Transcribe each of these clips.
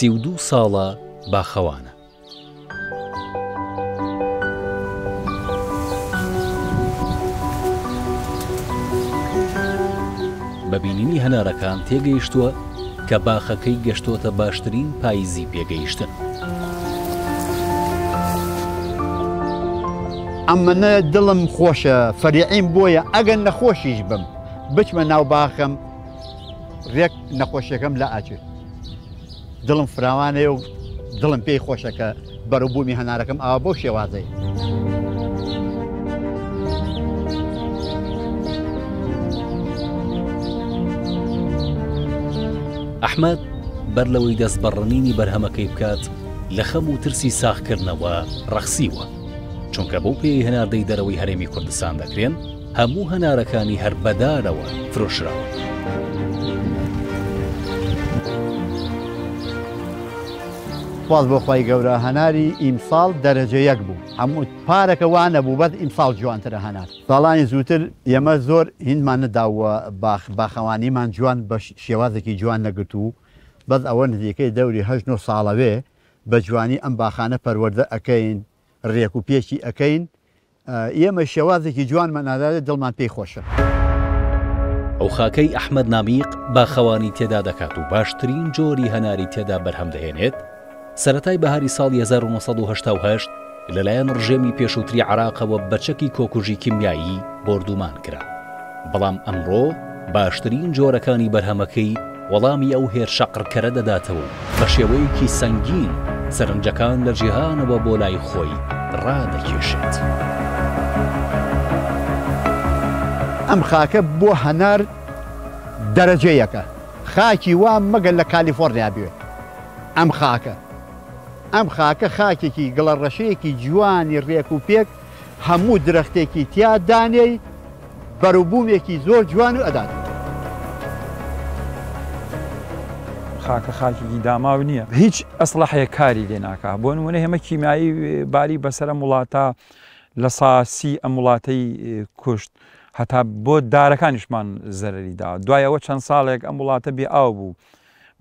32 ساڵە باخەوانە. بە بینینی هەنارەکان تێگەیشتووە کە باخەکەی گەشتۆتە باشترین پایزی پێگەیشتن. ئەمنە دڵم خۆشە فەریعیم بۆیە ئەگەر نەخۆشیش بم بچمە ناو باخم ڕێک نەخۆشیەکەم لا ئاچێت دڵم فراوانەیە و دڵم پێی خۆشە کە بەروبوومی هەنارەکەم ئاوا بەو شێوازەیە. ئەحمەد بەر لەوەی دەست بە ڕنینی بەرهەمەکەی بکات لە خەم و ترسی ساغکردنەوە ڕەخسیوە، چونکە بەو پێیەی هەناردەی دەرەوەی هەرێمی کوردستان دەکرێن، هەموو هەنارەکانی هەر بەدارەوە فرۆشراون. سوپاس بۆ خوای گەورە هەناری ئیمساڵ دەرەجە یەک بوو هەموو پارەکە وا نەبوو بەس ئیمساڵ جوانترە هەنار ساڵانی زووتر ئێمە زۆر هیندمان نەداوە باخ باخەوانیمان جوان بە شێوازێکی جوان نەگرتوو بەس ئەوە نزیکەی دەوری هەشت نۆ ساڵەوێ بە جوانی ئەم باخانە پەروەردە ئەکەین ڕێک و پێکی ئەکەین ئێمە شێوازێکی جوانمان ئازادە دڵمان پێی خۆشە. ئەو خاکەی ئەحمەد نامیق باخەوانی تێدا دەکات و باشترین جۆری هەناری تێدا بەرهەم دەهێنێت، سەرەتای بەهاری ساڵی 1988 لەلایەن ڕژێمی پێشووتری عێراقەوە بە چەکی کۆکوژی کیمیایی بۆردومان کرا. بەڵام ئەمڕۆ باشترین جۆرەکانی بەرهەمەکەی وەڵامی ئەو هێرشە قڕکەرە دەداتەوە و بە شێوەیەکی سەنگین سەرنجەکان لە جیهانەوە بۆ لای خۆی ڕادەکێشێت. ئەم خاکە بۆ هەنار دەرەجە یەکە، خاکی وا مەگەر لە کالیفۆرنیا بوێ ئەم خاکە. ئەم خاکە خاکێکی گڵەڕەشەیەکی جوانی ڕێک و پێک، هەموو درەختێکی تیا دانێی بەروبوومێکی زۆر جوان و ئەدات. خاکە خاکێکی داماو نییە هیچ ئەسڵەحەیەک کاری لێ ناکا بۆ نمونە هێمە کیمیایی باری بەسەر ئەم وڵاتە لە ساسی ئەم وڵاتەی کوشت هەتا بۆ دارەکانیشمان زەرری دا دوای ئەوە چەند ساڵێک ئەم وڵاتە بێ ئاو بوو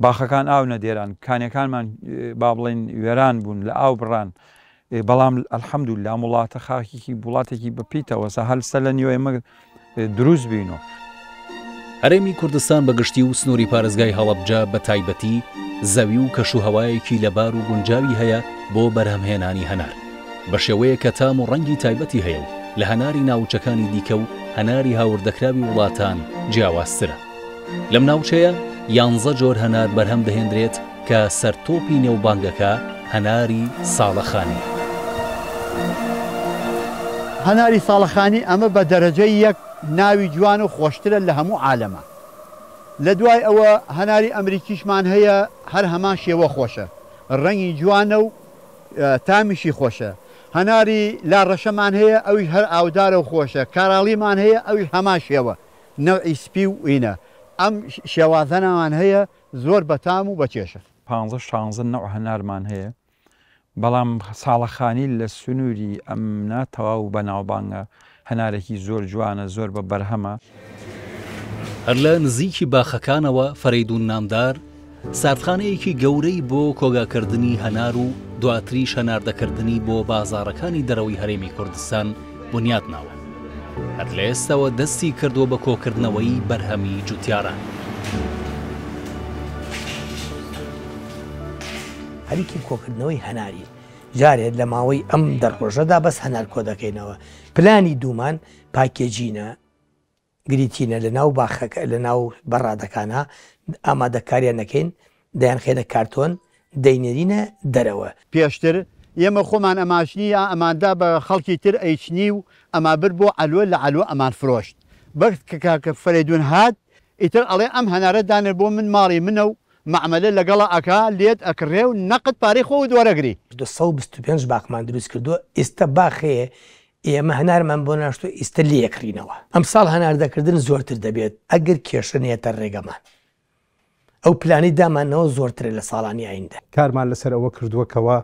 باخەکان ئاو نەدێران کانیەکانمان با بڵێن وێران بوون لە ئاو بڕان بەڵام الحمدللە ئەم وڵاتە خاکێکی وڵاتێکی بە پیتەوە سە هەل سەر لە نیوە ئێمە دروست بینەوە. هەرێمی کوردستان بە گشتی و سنووری پارێزگای هەڵەبجە بە تایبەتی زەوی و کەشوهەوایەکی لەبار و گونجاوی هەیە بۆ بەرهەمهێنانی هەنار بە شێوەیەک کە تام و ڕەنگی تایبەتی هەیە و لە هەناری ناوچەکانی دیکە و هەناری هاوردەکراوی وڵاتان جیاوازترە. لەم ناوچەیە یانزە جۆر هەنار بەرهەم دەهێندرێت کە سەرتۆپی نێوبانگەکە هەناری ساڵەخانییە. هەناری ساڵەخانی ئەمە بە دەرەجەی یەک ناوی جوان و خۆشترە لە هەموو عالەما. لە دوای ئەوە هەناری ئەمریکیشمان هەیە هەر هەمان شێوە خۆشە ڕەنگی جوانە و تامیشی خۆشە. هەناری لاڕەشەمان هەیە ئەویش هەر ئاودارە و خۆشە. کاراڵیمان هەیە ئەویش هەمان شێوە نەوعی سپی و ئینە. ئەم شێوازانەمان هەیە زۆر بەتام و بەچێژە. پانزە شانزە نەوع هەنارمان هەیە بەڵام ساڵەخانی لە سنووری ئەمنا تەواو بەناوبانگە هەنارێکی زۆر جوانە زۆر بە بەرهەمە. هەر لە نزیکی باخەکانەوە فەرەیدوون نامدار ساردخانەیەکی گەورەی بۆ کۆگاکردنی هەنار و دواتریش هەناردەکردنی بۆ بازاڕەکانی دەرەوەی هەرێمی کوردستان بنیات ناوە. هەر لە ئێستاوە دەستی کردووە بە کۆکردنەوەی بەرهەمی جوتیاران. خەریکی کۆکردنەوەی هەنارین، جارێ لە ماوەی ئەم دە ڕۆژەدا بەس هەنار کۆدەکەینەوە، پلانی دوومان پاکێجینە، گریتینە لە ناو باخەکە لە ناو بەڕادەکانا ئامادەکاریان ئەکەین دەیانخەینە کارتۆن دەینێرینە دەرەوە. پێشتر ئێمە خۆمان ئەمانچنی یا ئەماندا بە خەڵکی تر ئەیچنی و ئەمانبرد بۆ عەلوە لە عەلوە ئەمانفرۆشت بەس کە کاکە فەرەیدون هات ئیتر ئەڵێ ئەم هەنارە دانێ بۆ من ماڵی منە و مەعمەلە لەگەڵا ئەکا لێت ئەکڕێ و نەقد پارەی خۆوت وەرەگری. 225 باخمان دروست کردووە ئیستە باخ هەیە ئێمە هەنارمان بۆ ناشتووە ئیستە لێیەکڕینەوە. ئەمساڵ هەناردەکردن زۆرتر دەبێت ئەگەر کێشە نەیەتە ڕێگەمان. ئەو پلانەی داماننەوە زۆرترە لە ساڵانی ئایندە. کارمان لەسەر ئەوە کردووە کەوا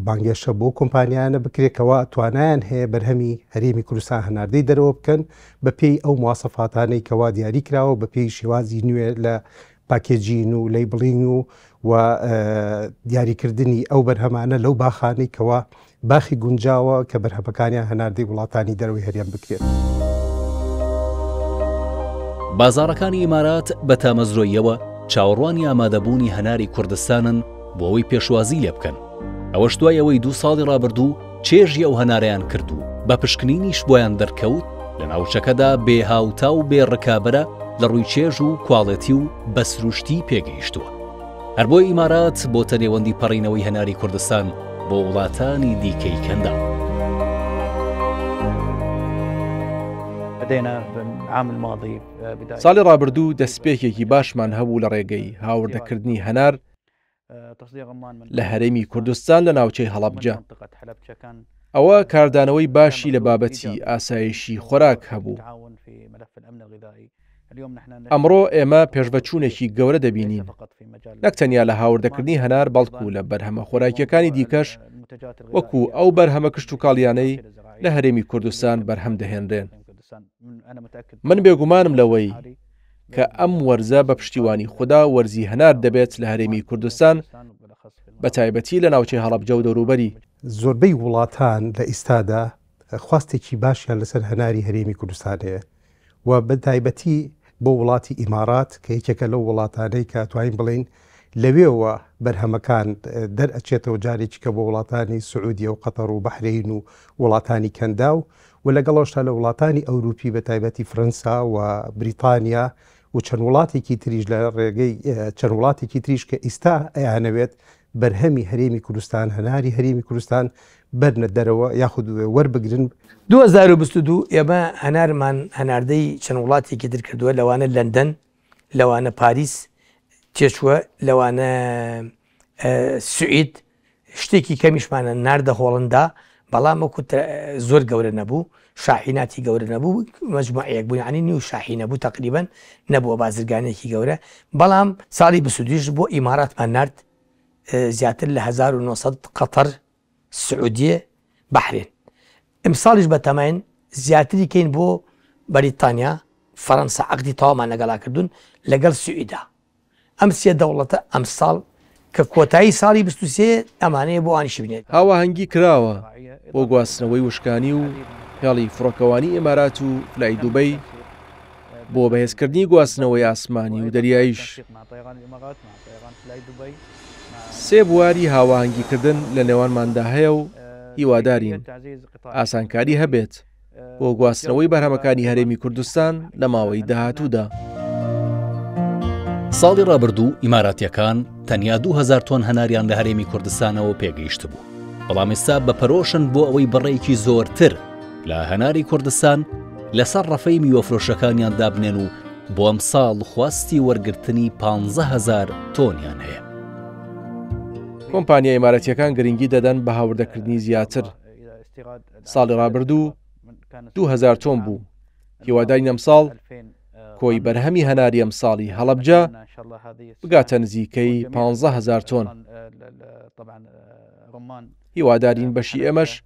بانگێشە بۆ کۆمپانیایانە بکرێت کەوا توانایان هەیە بەرهەمی هەرێمی کوردستان هەناردەی دەرەوە بکەن بەپێی ئەو مواسەفاتانەی کەوا دیاری کراوە بەپێی شێوازی نوێ لە packaging و labeling و و دیاریکردنی ئەو بەرهەمانە لەو باخانەی کەوا باخی گونجاوە کە بەرهەمەکانیان هەناردەی وڵاتانی دەرەوەی هەرێم بکرێت. بازاڕەکانی ئیمارات بە تامەزرۆییەوە چاوەڕوانی ئامادەبوونی هەناری کوردستانن بۆ ئەوەی پێشوازی لێ بکەن، ئەوەش دوای ئەوەی دوو ساڵی ڕابردوو چێژی ئەو هەنارەیان کرد و بە پشکنینیش بۆیان دەرکەوت لە ناوچەکەدا بێ هاوتا و بێ ڕکابەرە لە ڕووی چێژ و کواڵێتی و بە سروشتی پێگەیشتووە. هەر بۆیە ئیمارات بۆتە نێوەندی پەڕینەوەی هەناری کوردستان بۆ وڵاتانی دیکەی کەنداو. ساڵی ڕابردوو دەستپێکێکی باشمان هەبوو لە ڕێگەی هاوردەکردنی هەنار لە هەرێمی کوردستان لە ناوچەی هەڵەبجە. ئەوە کاردانەوەی باشی لە بابەتی ئاسایشی خۆراک هەبوو. ئەمڕۆ ئێمە پێشڤەچوونێکی گەورە دەبینین، نەک تەنیا لە هاوردەکردنی هەنار بەڵکو لە بەرهەمە خۆراکییەکانی دیکەش وەکو ئەو بەرهەمە کشتوکاڵییانەی لە هەرێمی کوردستان بەرهەم دەهێنرێن. من بێگومانم لەوەی کە ئەم وەرزە بە پشتیوانی خودا وەرزی هەنار دەبێت لە هەرێمی کوردستان بە تایبەتی لە ناوچەی هەڵەبجە و دەوروبەری. زۆربەی وڵاتان لە ئیستادا خواستێکی باشیان لەسەر هەناری هەرێمی کوردستان هەیە و بە تایبەتی بۆ وڵاتی ئیمارات کە یەکێکە لەو وڵاتانەی کە توانین بڵێین لەوێوە بەرهەمەکان دەرئەچێتەوە جارێکی کە بۆ وڵاتانی سعودیە و قەتەر و بەحرەین و وڵاتانی کەنداو و لەگەڵەوشتا لە وڵاتانی ئەوروپی بە تایبەتی فرەنسا و بریتانیا و چەند وڵاتێکی تریش لە ڕێگەی چەند وڵاتێکی تریش کە ئیستا ئەیانەوێت بەرهەمی هەرێمی کوردستان هەناری هەرێمی کوردستان بەرنە دەرەوە یاخود وەربگرن. 2022 ئێمە هەنارمان هەناردەی چەند وڵاتێکی تر کردووە لەوانە لەندەن، لەوانە پاریس تێچووە، لەوانە سوئید، شتێکی کەمیشمانە ناردە هۆڵندا، بەڵام وەکو زۆر گەورە نەبوو، شاحیناتی گەورە نەبوو، مەجموعەیەک بوو یانی نیو شاحینە بوو تەقریبەن، نەبووە بازرگانێکی گەورە، بەڵام ساڵی 22 بۆ ئیماراتمان نارد زیاتر لە 1900 قەتەر، سعودیە، بەحرێن. ئمساڵیش بەتەماین زیاتری کەین بۆ بەریتانیا، فەرەنسا عەقدی تەواومان لەگەڵا کردوون، لەگەڵ سوئیدا. ئەم سێ دەوڵەتە ئەمساڵ کە کۆتایی ساڵی 23 ئەمانەیە بۆ ئەوانیشی بنێرین. هاواهەنگی کراوە بۆ گواستنەوەی وشکانی و هێڵی فڕۆکەوانی ئیمارات و فلای دوبەی بۆ بەهێزکردنی گواستنەوەی ئاسمانی و دەریاییش. سێ بواری هاواهەنگیکردن لە نێوانماندا هەیە و هیوادارین ئاسانکاری هەبێت. بۆ گواستنەوەی بەرهەمەکانی هەرێمی کوردستان لە ماوەی داهاتوودا. ساڵی ڕابردوو ئیماراتییەکان تەنیا 2000 تۆن هەناریان لە هەرێمی کوردستانەوە پێگەیشتبوو، بەڵام ئێستا بە پەرۆشن بۆ ئەوەی بڕێکی زۆرتر لە هەناری کوردستان لەسەر ڕەفەی میوەفرۆشەکانیان دابنێن و بۆ ئەمساڵ خواستی وەرگرتنی 15000 تۆنیان هەیە. کۆمپانیا ئیماراتییەکان گرنگی دەدەن بە هاوردەکردنی زیاتر. ساڵی ڕابردوو 2000 تۆن بوو، هیوادارین ئەمساڵ کۆی بەرهەمی هەناری ئەمساڵی هەڵەبجە بگاتە نزیکەی 15000 تۆن. هیوادارین بەشی ئێمەش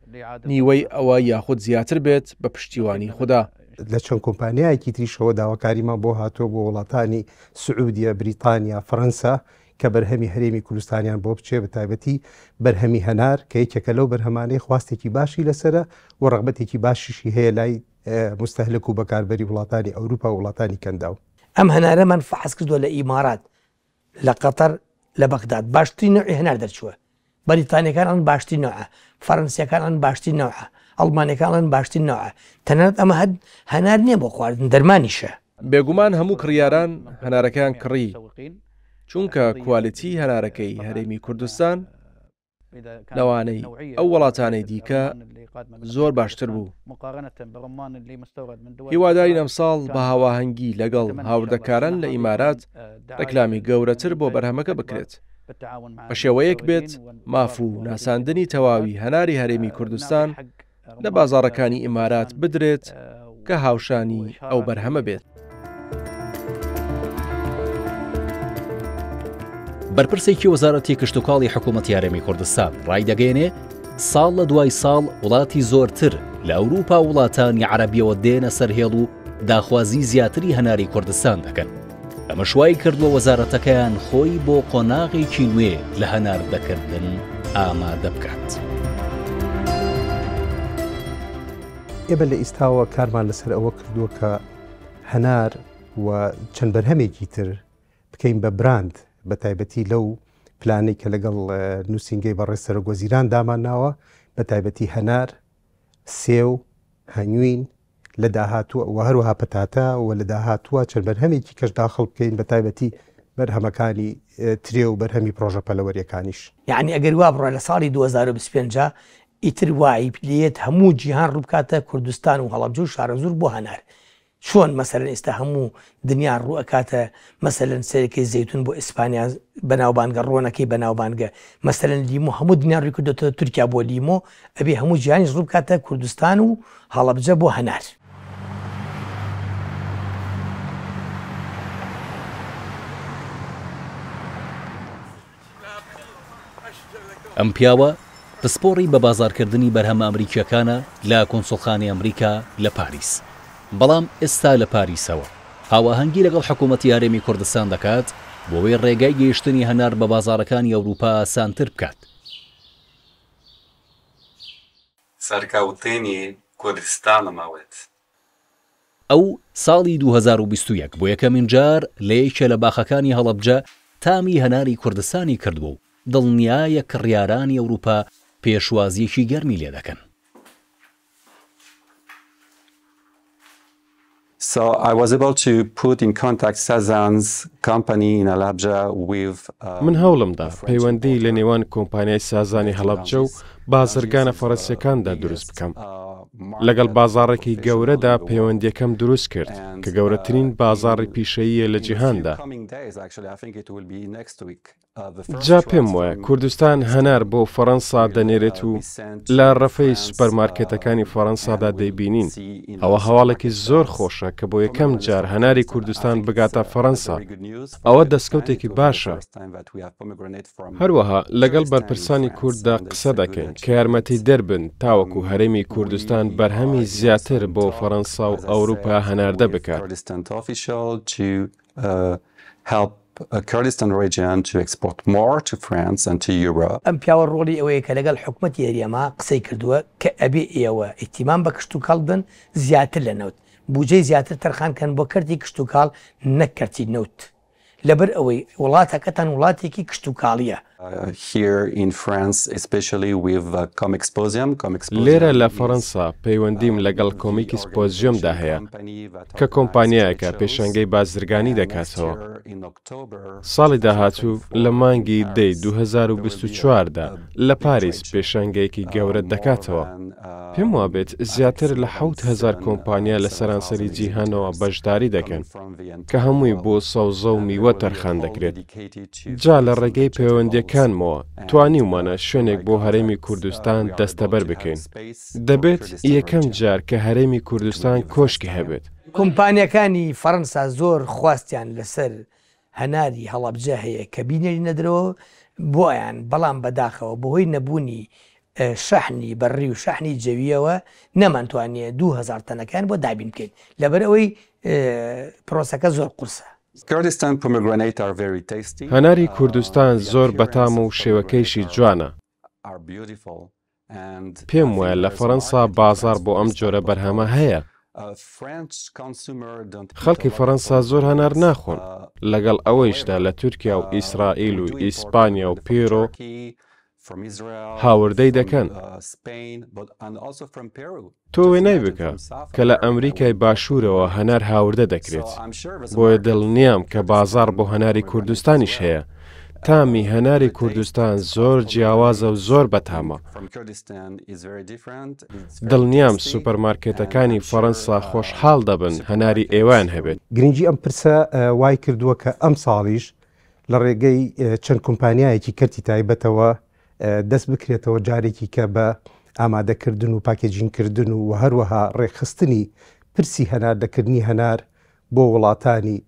نیوەی ئەوە یاخود زیاتر بێت بە پشتیوانی خودا. لە چەند کۆمپانیایەکی تریشەوە داواکاریمان بۆ هاتووە بۆ وڵاتانی سعودیە، بریتانیا، فەرەنسا کە بەرهەمی هەرێمی کوردستانیان بۆ بچێ بە تایبەتی بەرهەمی هەنار کە یەکێکە لەو بەرهەمانەی خواستێکی باشی لەسەرە و ڕەغبەتێکی باشیشی هەیە لای موستەهلک و بەکاربەری وڵاتانی ئەوروپا و وڵاتانی کەنداو. ئەم هەنارەمان فەحس کردووە لە ئیمارات، لە قەتەر، لە بەغداد باشترین نەوعی هەنار دەرچووە. بەریتانیەکان ئەڵێن باشترین نەوعە، فەرەنسیەکان ئەڵێن باشترین نەوعە، ئەڵمانیەکان ئەڵێن باشترین نەوعە، تەنانەت ئەمە هەر هەنار نییە بۆ خواردن دەرمانیشە. بێگومان هەموو کڕیاران هەنارەکەیان کڕی، چونکە کوالیتی هەنارەکەی هەرێمی کوردستان لەوانەی ئەو وڵاتانەی دیکە زۆر باشتر بوو. هیوادارین ئەمساڵ بە هاواهەنگی لەگەڵ هاوردەکاران لە ئیمارات ڕێکلامی گەورەتر بۆ بەرهەمەکە بکرێت. بە شێوەیەک بێت ماف و ناساندنی تەواوی هەناری هەرێمی کوردستان لە بازاڕەکانی ئیمارات بدرێت کە هاوشانی ئەو بەرهەمە بێت. بەرپرسێکی وەزارەتی کشتوکاڵی حکوومەتی هەرێمی کوردستان ڕایدەگەیەنێ، ساڵ لە دوای ساڵ وڵاتی زۆرتر لە ئەوروپا و وڵاتانی عەرەبیەوە دێنە سەر هێڵ و داخوازی زیاتری هەناری کوردستان دەکەن. ئەمەش وای کردووە وەزارەتەکەیان خۆی بۆ قۆناغێکی نوێ لە هەناردەکردن ئامادە بکات. ئێمە لە ئیستاوە کارمان لەسەر ئەوە کردووە کە هەنار و چەند بەرهەمێکی تر بکەین بە براند بە تایبەتی لەو پلانەی کە لەگەڵ نووسینگەی بەڕێز سەرۆک وەزیران دامانناوە بە تایبەتی هەنار، سێو، هەنگوین لە داهاتوو و هەروەها پەتاتە و لە داهاتووە چەند بەرهەمێکی کەش داخڵ بکەین بە تایبەتی بەرهەمەکانی ترێ و بەرهەمی پرۆژە پەلەوەریەکانیش. یەعنی ئەگەر وا بڕوا لە ساڵی 2025 ئیتر وای لێیەت هەموو جیهان ڕووبکاتە کوردستان و هەڵەبجە و شارەزوور بۆ هەنار چۆن مەسەلەن ئێستا هەموو دنیا ڕوو ئەکاتە مەسەلەن سەیرکەی زەیتون بۆ ئیسپانیا بەناوبانگە ڕۆنەکەی بەناوبانگە مەسەلەن لیمۆ هەموو دنیا ڕووی کردۆتە تورکیا بۆ لیمۆ ئەبێ هەموو جیهانیش ڕوو بکاتە کوردستان و هەڵەبجە بۆ هەنار. ئەم پیاوە پسپۆڕی بەبازاڕکردنی بەرهەمە ئەمریکییەکانە لە کونسوڵخانەی ئەمریکا لە پاریس، بەڵام ئێستا لە پاریسەوە هاوئاهەنگی لەگەڵ حکوومەتی هەرێمی کوردستان دەکات بۆ ئەوەی ڕێگای گەیشتنی هەنار بە بازاڕەکانی ئەوروپا ئاسانتر بکات. سەرکەوتنی کوردستانم ئەوێت. ئەو ساڵی 2021 بۆ یەکەمین جار لە یەکێ لە باخەکانی هەڵەبجە تامی هەناری کوردستانی کردووە و دڵنیایە کڕیارانی ئەوروپا پێشوازییەکی گەرمی لێدەکەن. So I was able to put in contact Sazan's company in Halabja with من هەوڵمدا پەیوەندی لە نێوان کۆمپانیای سازانی هەڵەبجە و بازرگانە فەڕەنسیەکاندا دروست بکەم. لەگەڵ بازاڕێکی گەورەدا پەیوەندیەکەم دروست کرد کە گەورەترین بازاڕی پیشەییە لە جیهاندا. جا پێم وایە کوردستان هەنار بۆ فەڕەنسا دەنێرێت و لە ڕەفەی سوپەرمارکێتەکانی فەڕەنسادا دەیبینین. ئەوە هەواڵێکی زۆر خۆشە کە بۆ یەکەم جار هەناری کوردستان بگاتە فەڕەنسا. ئەوە دەستکەوتێکی باشە. هەروەها لەگەڵ بەرپرسانی کورددا قسە دەکەین کە یارمەتیدەر بن تاوەکو هەرێمی کوردستان بەرهەمی زیاتر بۆ فەڕەنسا و ئەوروپا هەناردە بکات. ئەم پیاوە ڕۆڵی ئەوەیە کە لەگەڵ حکومەتی هەرێما قسەی کردووە کە ئەبێ ئێوە ئیهتیمام بە کشتوکاڵ بدەن زیاتر لە نەوت، بوجەی زیاتر تەرخان کەن بۆ کەرتی کشتوکاڵ نەک کەرتی نەوت. لەبەر ئەوەی وڵاتەکەتان وڵاتێکی کشتوکاڵییە. لێرە لە فەرەنسا پەیوەندیم لەگەڵ کۆمیکسپۆزیۆمدا هەیە کە کۆمپانیایەکە پێشانگەی بازرگانی دەکاتەوە. ساڵی داهاتوو لە مانگی دەی 2024 دا لە پاریس پێشانگەیەکی گەورە دەکاتەوە. پێم وابێت زیاتر لە 7000 کۆمپانیا لە سەرانسەری جیهانەوە بەشداری دەکەن. کە هەمووی بۆ سەوزە و میوە تەرخان دەکرێت، جا لە ڕێگەی پەیوەندییەکانمەوە توانیومانە شوێنێک بۆ هەرێمی کوردستان دەستەبەر بکەین، دەبێت یەکەم جار کە هەرێمی کوردستان کۆشکی هەبێت. کۆمپانیاکانی فەرەنسا زۆر خواستیان لەسەر هەناری هەڵەبجە هەیە کە بینێرینە درەوە بۆیان، بەڵام بەداخەوە بەهۆی نەبوونی شەحنی بەڕی و شەحنی جەوییەوە نەمانتوانییە 2000 تەنەکەیان بۆ دابین بکەین لەبەرئەوەی پرۆسەکە زۆر قورسە. هەناری کوردستان زۆر بەتامە و شێوەکەیشی جوانە. پێم وایە لە فەرەنسا بازاڕ بۆ ئەم جۆرە بەرهەمە هەیە. خەڵکی فەرەنسا زۆر هەنار ناخۆن، لەگەڵ ئەوەیشدا لە تورکیا و ئیسرائیل و ئیسپانیا و پێرۆ هاوردەی دەکەن. تۆ وێنای بکە کە لە ئەمریکای باشوورەوە هەنار هاوردە دەکرێت، بۆیە دڵنیام کە بازاڕ بۆ هەناری کوردستانیش هەیە. تامی هەناری کوردستان زۆر جیاوازە و زۆر بەتامە. دڵنیام سوپەرمارکێتەکانی فەرەنسا خۆشحاڵ دەبن هەناری ئێوەیان هەبێت. گرنگی ئەم پرسە وای کردووە کە ئەمساڵیش لە ڕێگەی چەند کۆمپانیایەکی کەرتی تایبەتەوە دەست بکرێتەوە جارێکی کە بە ئامادەکردن و packaging کردن و هەروەها ڕێکخستنی پرسی هەناردەکردنی هەنار بۆ وڵاتانی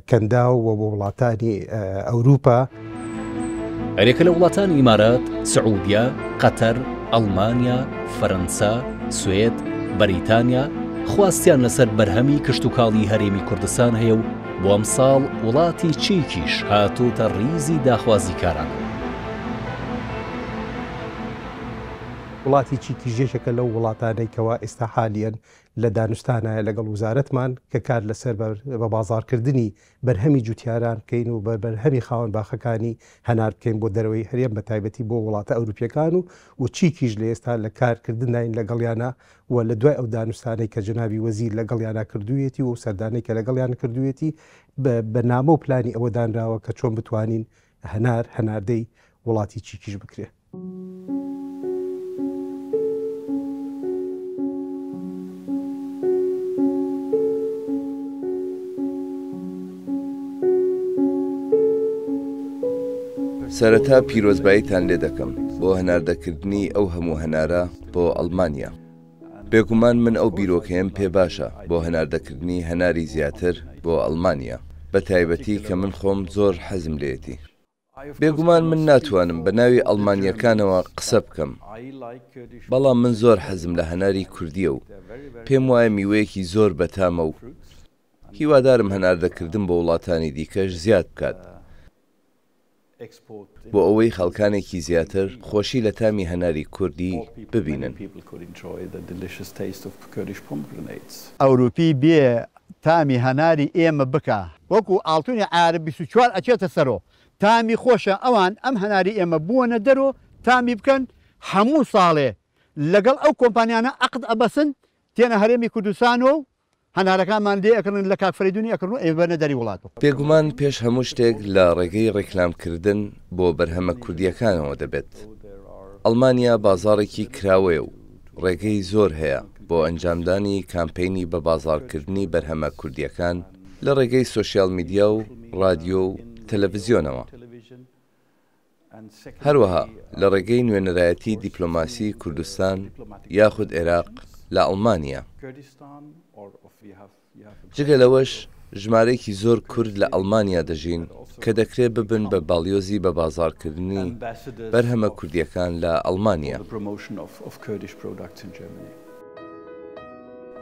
کەنداو و بۆ وڵاتانی ئەوروپا. هەریەکە لە وڵاتانی ئیمارات، سعودیە، قەتەر، ئەڵمانیا، فەرەنسا، سوێد، بەریتانیا خواستیان لەسەر بەرهەمی کشتوکاڵی هەرێمی کوردستان هەیە و. بۆ ئەمساڵ وڵاتی چیکیش هاتووتە ڕیزی داخوازیکارانەوە. وڵاتی چیکیش یەکێکە لەو وڵاتانەی کەوا ئێستا حالیەن لە دانوستانایە لەگەڵ وزارەتمان کە کار لەسەر بە بازاڕکردنی بەرهەمی جوتیاران بکەین و بە بەرهەمی خاوەن باخەکانی هەنار بکەین بۆ دەرەوەی هەرێم بە تایبەتی بۆ وڵاتە ئەوروپیەکان و و چیکیش لە ئێستا لە کارکردنداین لەگەڵیانا و لە دوای ئەو دانوستانەی کە جەنابی وەزیر لەگەڵیانا کردوویەتی و ئەو سەردانەی کە لەگەڵیان کردوویەتی بە نامە و پلانی ئەوە دانراوە کە چۆن بتوانین هەنار هەناردەی وڵاتی چیکیش بکرێ. سەرەتا پیرۆزباییتان لێ دەکەم بۆ هەناردەکردنی ئەو هەموو هەنارە بۆ ئەڵمانیا. بێگومان من ئەو بیرۆکەیەم پێ باشە بۆ هەناردەکردنی هەناری زیاتر بۆ ئەڵمانیا، بە تایبەتی کە من خۆم زۆر حەزم لێیەتی. بێگومان من ناتوانم بە ناوی ئەڵمانییەکانەوە قسە بکەم، بەڵام من زۆر حەزم لە هەناری کوردییە و پێم وایە میوەیەکی زۆر بەتامە و هیوادارم هەناردەکردن بۆ وڵاتانی دیکەش زیاد بکات بۆ ئەوەی خەڵکانێکی زیاتر خۆشی لە تامی هەناری کوردی ببینن. ئەوروپی بێ تامی هەناری ئێمە بکا. وەکو ئاڵتونی عارە 24 ئەچێتە سەرۆ تامی خۆشە ئەوان ئەم هەناری ئێمە بوەنە دەرۆ تامی بکەن هەموو ساڵێ لەگەڵ ئەو کۆمپانیانە عەقد ئەبەسن تێنە هەرێمی کوردستانۆ و هەنارەکانمان لێ ئەکڕن لە کاک فەرەیدونی ئەکڕن و ئەیبەنە دەری وڵات. بێگومان پێش هەموو شتێک لە ڕێگەی ڕیکلامکردن بۆ بەرهەمە کوردییەکانەوە دەبێت. ئەڵمانیا بازاڕێکی کراوەیە و ڕێگەی زۆر هەیە بۆ ئەنجامدانی کامپەینی بەبازاڕکردنی بەرهەمە کوردییەکان لە ڕێگەی سۆشیال میدیا و ڕادیۆ و تەلەڤزیۆنەوە. هەروەها لە ڕێگەی نوێنەرایەتی دیپلۆماسی کوردستان یاخود عێراق لە ئەڵمانیا. جگە لەوەش ژمارەیەکی زۆر کورد لە ئەڵمانیا دەژین کە دەکرێ ببن بە باڵیۆزی بەبازاڕکردنی بەرهەمە کوردییەکان لە ئەڵمانیا.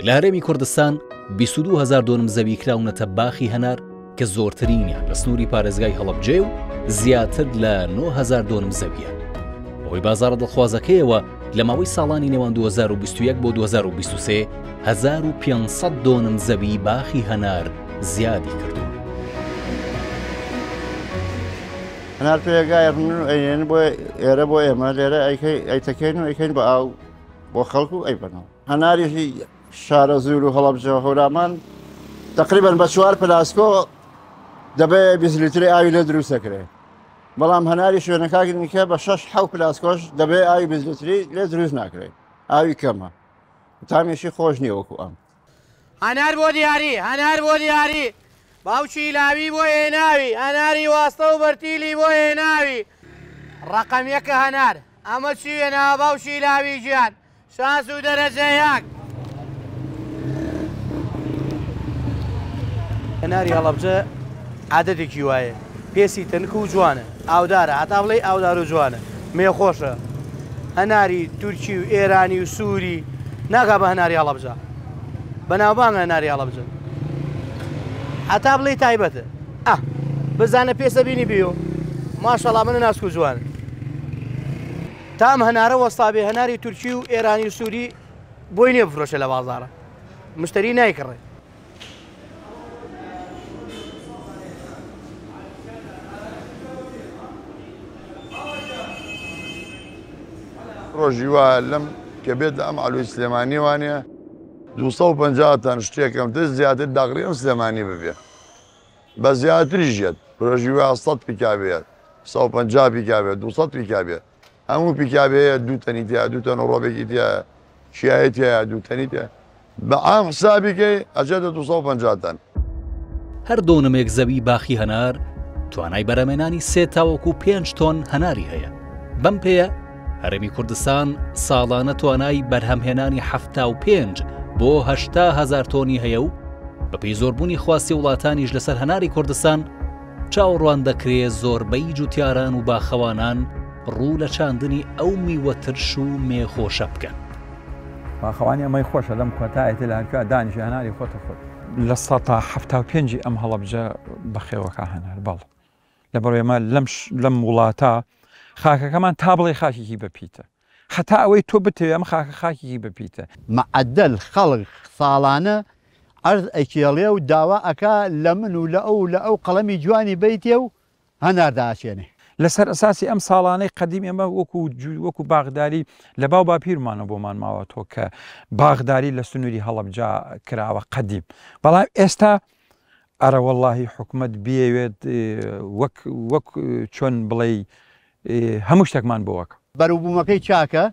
لە هەرێمی کوردستان 22 هەزار دۆنم زەوی کراونەتە باخی هەنار کە زۆرترینیان لە سنووری پارێزگای هەڵەبجەیە و زیاتر لە 9000 دۆنم زەویە. بەهۆی بازاڕە دڵخوازەکەیەوە لە ماوەی ساڵانی نێوان 2021 بۆ 2023 1500 دۆنم زەوی باخی هەنار زیادی کردووە. هەنار پێگای ڕنن و ئەینێن بۆ ئێرە بۆ ئێمە لێرە ئەیتەکەین و ئەیکەین بە ئاو بۆ خەڵک و ئەیبەنەوە. هەناریشی شارەزوور و هەڵەبجە و هەورامان تقریبا بە چوار پلاسکۆ دەبێ 20 لیتری ئاوی لێ دروست دەکرێت بەڵام هەناری شوێنەکانی دیکە بە شەش حەو پلاسکۆش دەبێ ئاوی 20 لیتری لێ دروست ناکرێت ئاوی کەمە تامێکی خۆش نییە وەکو ئەم. هەنار بۆ دیاری هەنار بۆ دیاری باوکی لاوی بۆ هێناوی هەناری واستە و بەرتیلی بۆ هێناوی ڕەقەم یەکە هەنار ئەمە چی وێناوە باوکی لاوی گیان شانس و دەرەجە یەک. هەناری هەڵەبجە عادەتێکی وایە پێستی تەنک و جوانە ئاودارە هەتا بڵێی ئاودار و جوانە مێخۆشە هەناری تورکی و ئێرانی و سووری ناگا بە هەناری هەڵەبجە بەناوبانگە هەناری هەڵەبجە هەتا بڵێی تایبەتە ئە بزانە پێسە بینی بیۆ ماشەڵا منە ناسک و جوانە تا ئەم هەنارە وەستا بێ هەناری تورکی و ئێرانی و سووری بۆی نییە بفرۆشێ لە بازاڕە مشتری نایکڕێ. ڕۆژی وا لەم کە بێت لە ئەم عەلوەی سلێمانی وانە 250 تەن شتێک کەمتر زیاتر داخلی ئەم سلێمانی ببێ بە زیاتریش یەت ڕۆژی وا 100 پیکابێت 150 پیکابێت 200 پیکابێت هەموو پیکابێ هەیە دوو تەنی تیا دوو تەن و ڕۆبێکی تیا چیایە تیا دوو تەنی تیا بە عام حسابی کەی ئەچێتە 250 تەن. هەر دۆنمێک زەوی باخی هەنار توانای بەرهەمێنانی سێ تاوەکو پێنج تۆن هەناری هەیە، بەم پێیە هەرێمی کوردستان ساڵانە توانای بەرهەمهێنانی 75 بۆ 80 هەزار تۆنی هەیە و بەپێی زۆربوونی خواستی وڵاتانیش لەسەر هەناری کوردستان چاوەڕوان دەکرێ زۆربەی جوتیاران و باخەوانان ڕوو لە چاندنی ئەو میوە ترش و مێخۆشە بکەن. باخەوانی ئەمەی خۆشە لەم کۆتایەتی لە هەرکوێ دانیشی هەناری خۆتە خۆت. 75% ی ئەم هەڵەبجە بەخێوەکە هەنار بەڵ لەبەر ئێمە لەم لەم وڵاتە خاکەکەمان تا بڵێ خاکێکی بەپیتە هەتا ئەوەی تۆ بتەوێ ئەم خاکە خاکێکی بەپیتە. مەعەدەل خەڵک ساڵانە عەرز ئەکێڵێ و داوا ئەکا لە من و لە ئەو و لە ئەو قەڵەمی جوانی بەیتێ و هەنار دائەچێنێ. لەسەر ئەساسی ئەم ساڵانەی قەدیم ئێمە وەکو وەکو باخداری لە باو باپیرمانە بۆمان ماوەتەوە کە باخداری لە سنووری هەڵەبجە کراوە قەدیم بەڵام ئێستا ئەرە وەڵاهی حکومەت بیەوێت وەک وەک چۆن بڵێی هەموو شتێکمان بۆ وەک. بەروبوومەکەی چاکە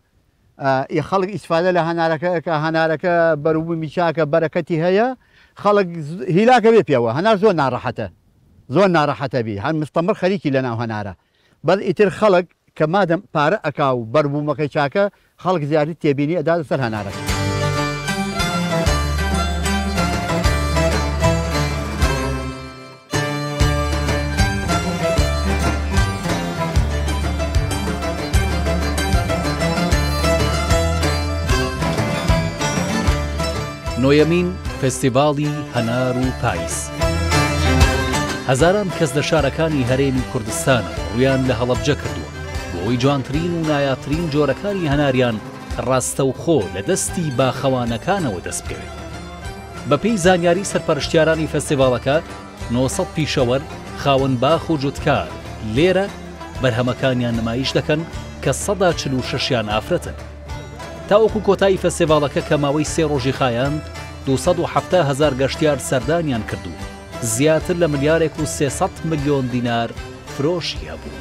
ئی خەڵک ئیسفادە لە هەنارەکە ئەکا هەنارەکە بەروبوومی چاکە بەرەکەتی هەیە خەڵک هیلاکە بێ پێوە هەنار زۆر ناڕەحەتە زۆر ناڕەحەتە بی هەر مستەمڕ خەریکی لەناو هەنارە بەس ئیتر خەڵک کە مادەم پارە ئەکا و بەربوومەکەی چاکە خەڵک زیاتر تێبینی ئەداتە سەر هەنارەکە. نۆیەمین فێستیڤاڵی هەنار و پایز. هەزاران کەس لە شارەکانی هەرێمی کوردستانەوە ڕوویان لە هەڵەبجە کردووە بۆ ئەوەی جوانترین و نایابترین جۆرەکانی هەناریان ڕاستەوخۆ لە دەستی باخەوانەکانەوە دەست بکەوێت. بەپێی زانیاری سەرپەرشتیارانی فێستیڤاڵەکە، 900 پیشەوەر، خاوەن باخ و جوتکار لێرە بەرهەمەکانیان نمایش دەکەن کە 46%یان ئافرەتن. تاوەکو کۆتایی فێستیڤاڵەکە کە ماوەی سێ ڕۆژی خایاند، 270 هەزار گەشتیار سەردانیان کرد و زیاتر لە ملیارێک و 300 ملیۆن دینار فرۆشی هەبوو.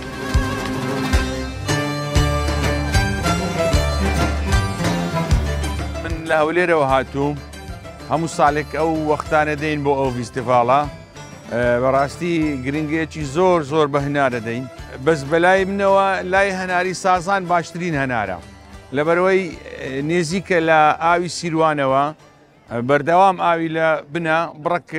من لە هەولێرەوە هاتووم، هەموو ساڵێک ئەو وەختانە دێین بۆ ئەو ڤیستیڤاڵە، بەڕاستی گرنگیەکی زۆر زۆر بە هەنار دەدەین، بەس بەلای منەوە لای هەناری سازان باشترین هەنارە، لەبەرئەوەی نێزیکە لە ئاوی سیروانەوە، بەردەوام ئاوی لە بنە بڕەک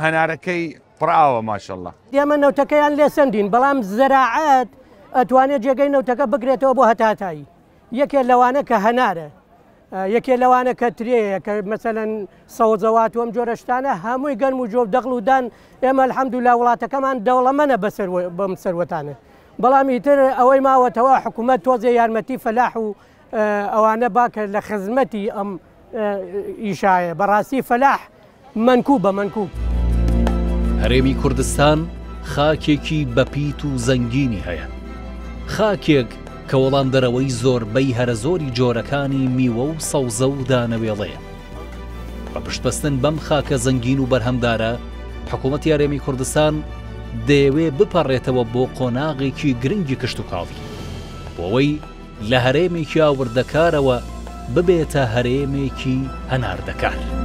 هەنارەکەی پڕئاوە ماشەڵڵا. ئێمە نەوتەکەیان لێ سەندین، بەڵام زەراعەت ئەتوانێت جێگەی نەوتەکە بگرێتەوە بۆ هەتاهەتایی. یەکێ لەوانە کە هەنارە، یەکێ لەوانە کە ترێیە، کە مەسەلەن سەوزەوات و ئەم جۆرە شتانە هەمووی گەنم و جۆ و دەغڵ و دان. ئێمە الحمدللە وڵاتەکەمان دەوڵەمەنە بەم سەروەتانە، بەڵام ئیتر ئەوەی ماوەتەوە حکوومەت تۆزێ یارمەتی فەلاح و ئەوانە با کە لە خزمەتی ئەم ئیشایە. بەڕاستی فەلاح مەنکوبە مەنکوب. هەرێمی کوردستان خاکێکی بەپیت و زەنگینی هەیە، خاکێک کە وەڵامدەرەوەی زۆربەی هەرەزۆری جۆرەکانی میوە و سەوزە و دانەوێڵەیە. بە پشتبەستن بەم خاکە زەنگین و بەرهەمدارە، حکوومەتی هەرێمی کوردستان دەیەوێ بپەڕێتەوە بۆ قۆناغێکی گرنگی کشتوکاڵی، بۆ ئەوەی لە هەرێمێکی ئاوردەکارەوە ببێتە هەرێمێکی هەناردەکار.